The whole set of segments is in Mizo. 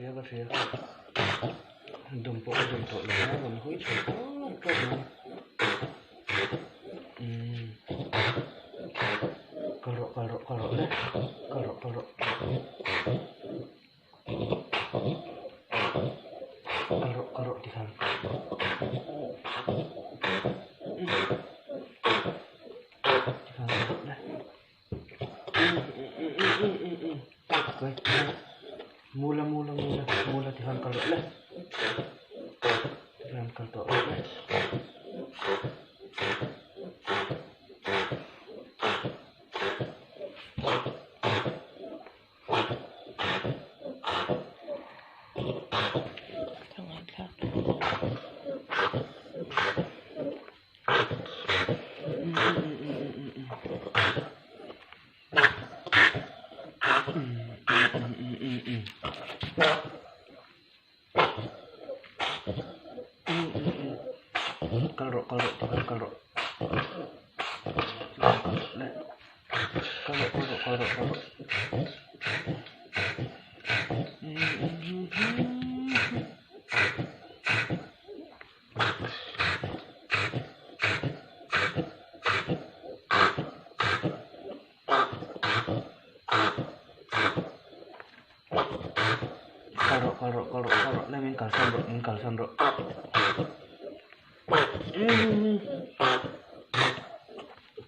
hria ka hria dawm pawh ka dawm tawh lo a rawn hawi chho tawk tawk mai umm kal rawh kal rawh kal rawh le kal rawh kal rawh kal rawh kal rawh tikhan tikhan kal rawh le. Mula mula mula mula tikhan kal rawh le tikhan kal tawh rawh le. Kal rawh kal rawh tikhan kal rawh kal rawh kal rawh kal rawh kal rawh. Kal rawh kal rawh kal rawh kal rawh lem in kalsan rawh in kalsan rawh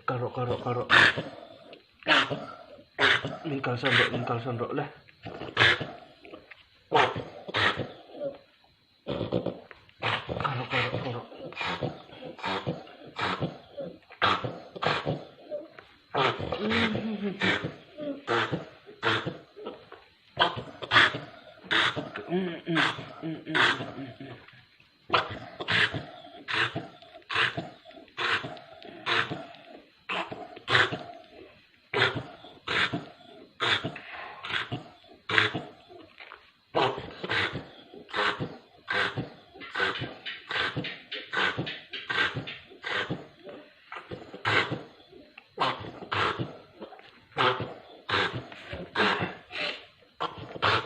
kal rawh kal rawh kal rawh min kalsan rawh min kalsan rawh le.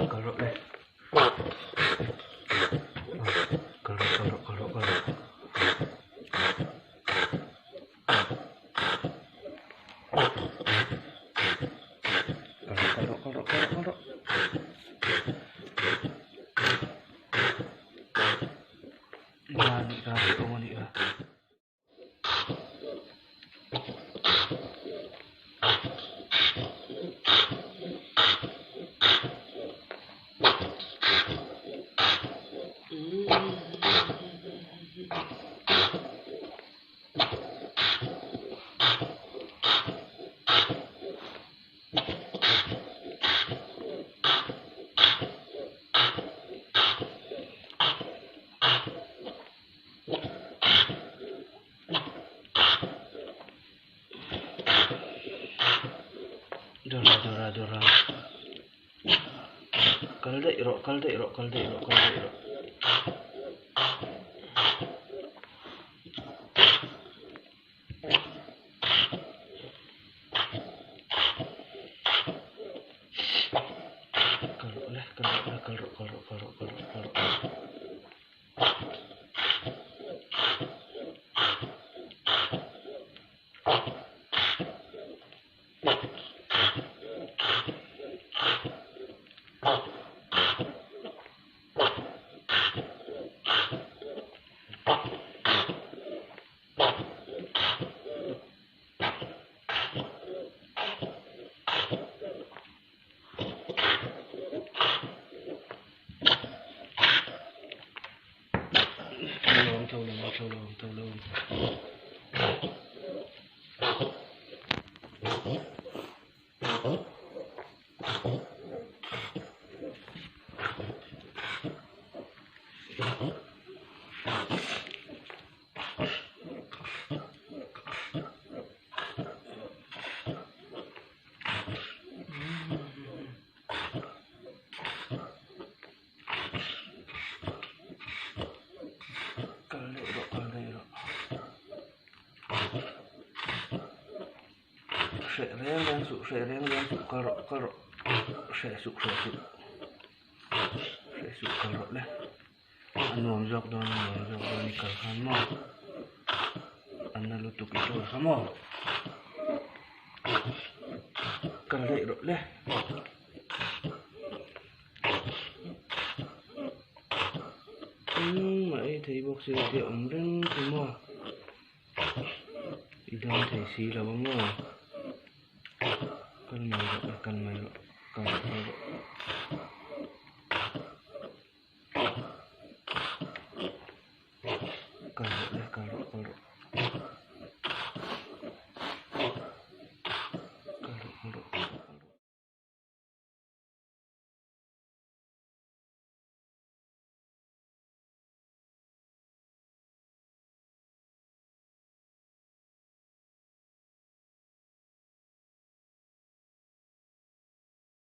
Kal rawh le. Kal rawh kal rawh kal rawh kal rawh. Kal rawh kal rawh kal rawh kal rawh kal rawh. Nga nih kha hrehawm a nih kha. Dora dora dora kal daih rawh kal daih rawh kal daih rawh kal daih rawh. Kal rawh le kal rawh le kal rawh kal rawh kal rawh kal rawh kal rawh. Tho lo ang tho lo ang tho lo ang tho lo ang. Kal daih rawh kal daih rawh. Hreh reng reng suh hreh reng reng suh kal rawh kal rawh hreh suh hreh suh. suh kal rawh le a nuam zawk dawn a nuam zawk dawn i kal khan maw a na lutuk i tur kha maw kal daih rawh le. Engmah ei thei bawk si lo te awm reng chu maw i dam thei si lo a maw kal mai rawh kal mai rawh kal rawh kal rawh.